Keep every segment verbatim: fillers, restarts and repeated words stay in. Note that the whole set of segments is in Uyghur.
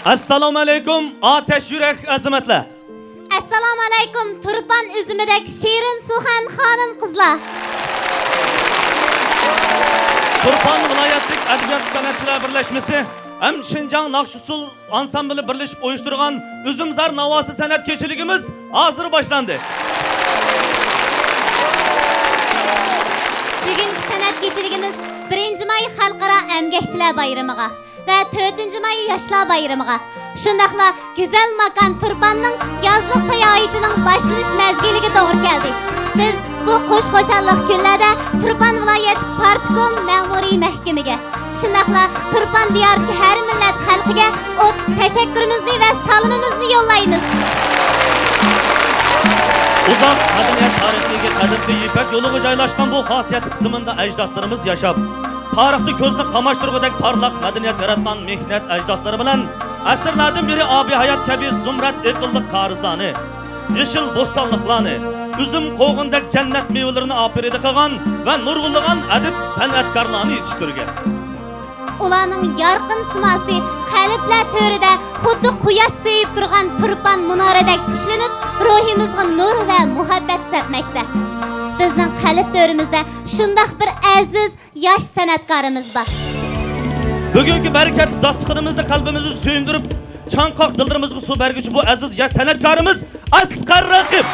ئەسسالامۇ ئەلەيكۇم، ئاتەش يۈرەك ئەزىمەتلەر! ئەسسالامۇ ئەلەيكۇم، تۇرپان ئۈزۈمىدەك شېرىن سۇخەن خانىم-قىزلار! تۇرپان ۋىلايەتلىك ئەدەبىيات سەنئەتچىلەر بىرلەشمىسى ھەم شىنجاڭ ناخشا-ئۇسسۇل ئانسامبىلى بىرلىشىپ ئۇيۇشتۇرغان ئۈزۈمزار ناۋاسى سەنئەت كېچىلىكىمىز ھازىر باشلاندى. بۈگۈنكى سەنئەت كېچىلىكىمىز بىرىنچى ماي خەلقئارا ئەمگەكچىلەر بايرىمىغا ۋە تۆتىنچى ماي ياشلار بايرىمىغا، شۇنداقلا گۈزەل ماكان تۇرپاننىڭ يازلىق ساياھىتىنىڭ باشلىنىش مەزگىلىگە توغرا كەلدى. بىز بۇ خۇش-خۇشاللىق كۈنلەردە تۇرپان ۋىلايەتلىك پارتكوم مەمۇرىي مەھكىمىگە، شۇنداقلا تۇرپان دىيارىدىكى ھەر مىللەت خەلقىگە ئوتلۇق تەشەككۈرىمىزنى ۋە سالىمىمىزنى يوللايمىز. ئۇزاق مەدەنىيەت تارىخىدىكى قەدىمكى يىپەك يولىغا جايلاشقان بۇ خاسىيەتلىك زېمىندا ئەجدادلىرىمىز ياشاپ، تارىختا كۆزنى قاماشتۇرغۇدەك پارلاق مەدەنىيەت ياراتقان مېھنەت ئەجدادلىرى بىلەن ئەسىرلەردىن بېرى ئابىھايات كەبى زۇمرەت ئېقىنلىق كارىزلارنى، يېشىل بوستانلىقلارنى، ئۈزۈم قوغۇندەك جەننەت مېۋىلىرىنى ئاپىرىدە قىلغان ۋە نۇرغۇنلىغان ئەدىب سەنئەتكارلارنى يېتىشتۈرگەن. ئۇلارنىڭ يارقىن سىماسى قەلبلەر تۆرىدە خۇددى قۇياش سۆيۈپ تۇرغان تۇرپان مۇنارىدەك تىكلىنىپ، روھىمىزغا نۇر ۋە مۇھەببەت سەپمەكتە. بىزنىڭ قەلب تۆرىمىزدە شۇنداق بىر ئەزىز ياش سەنئەتكارىمىز بار. بۈگۈنكى بەرىكەتلىك داستىخىنىمىزدا قەلبىمىزنى سۆيۈندۈرۈپ، چاڭقاق دىللىرىمىزغا سۇ بەرگۈچى بۇ ئەزىز ياش سەنئەتكارىمىز ئەسقەر رەقىب.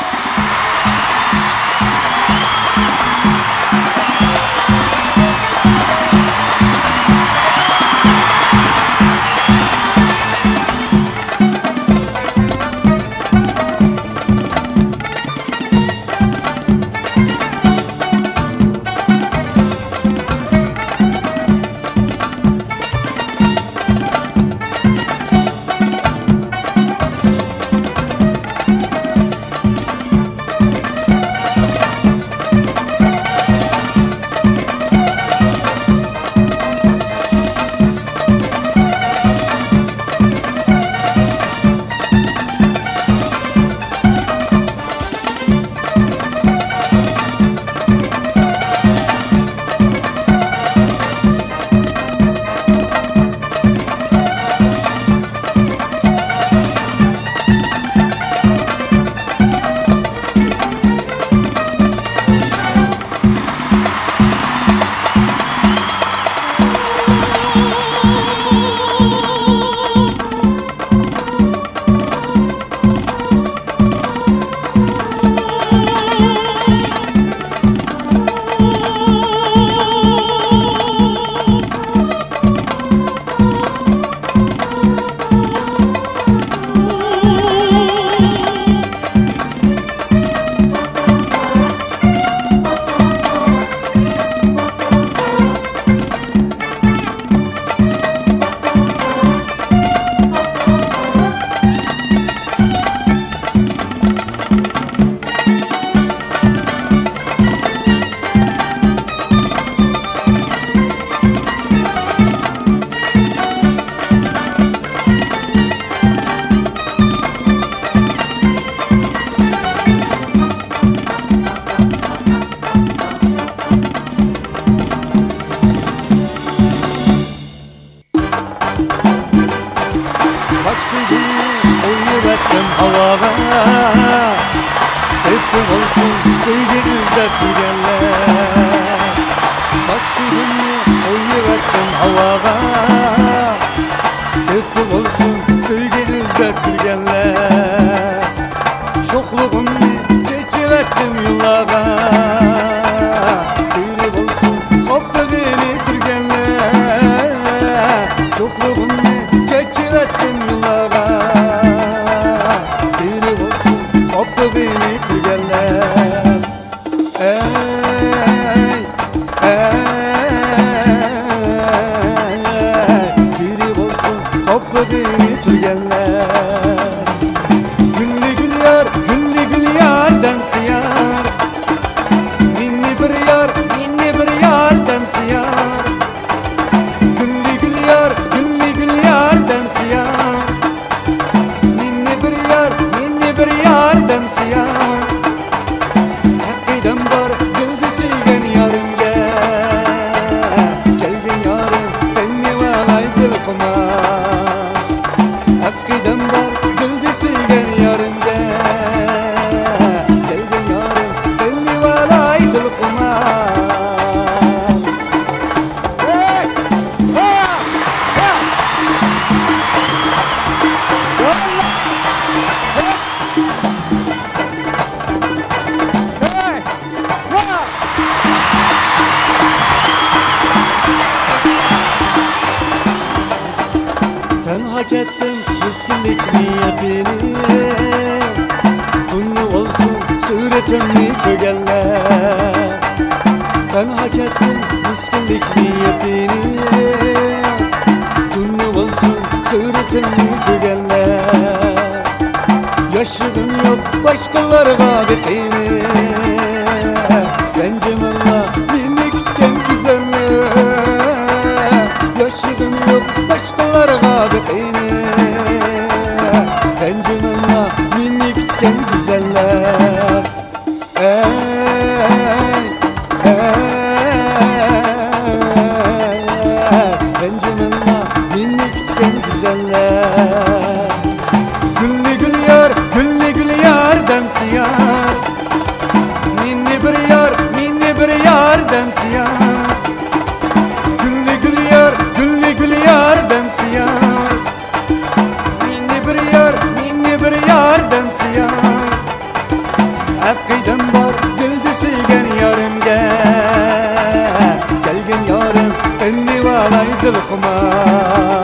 باكسىدىن ئوينىۋەتتىم ھاۋاغا، تۆپە بولسۇن سۆيگۈ ئىزدەپ يۈرگەنلەر. باكسىدىن ئوينىۋەتتىم ھاۋاغا، تۆپە بولسۇن سۆيگۈ ئىزدەپ يۈرگەنلەر. شوخلۇقۇمنى چېچىۋەتتىم يوللارغا، تۆرە بولسۇن قوپىغىنى كۆرگەنلەر. شوخلۇقۇمنى چېچىۋەتتىم يوللارغا، تۆرە بولسۇن قوپىغىنى كۆرگەنلەر. ئەي، ئەي، كەتتىم مىسكىنلىكنى يېپىنى، تۇننى بولسۇن سۈرىتىمنى كۆرگەنلەر. تەنھا كەتتىم مىسكىنلىكنى يېپىنى، تۇننى بولسۇن سۈرىتىمنى كۆرگەنلەر. ياشىغىم يوق باشقىلارغا بېقىنى، رەنجىمەڭلار مېنى كۈتكەن گۈزەللەر. ياشىغىم يوق باشقىلارغا بېقىنى، رەنجىمەڭلار مېنى كۈتكەن گۈزەللەر. ئەي، ئەي، رەنجىمەڭلار مېنى كۈتكەن گۈزەللەر. گۈلنى گۈل يار، گۈلنى گۈل يار دەمسە يار. مېنى بىر يار، مېنى بىر يار دەمسە يار. گۈلنى گۈل يار، گۈلنى گۈل يار دەمسە يار. مېنى بىر يار، مېنى بىر يار دەمسە يار. ئەقىدەم بار دىلدا سۆيگەن يارىمگە، كەلگىن يارىم، قېنى ۋالاي دىلخۇمار.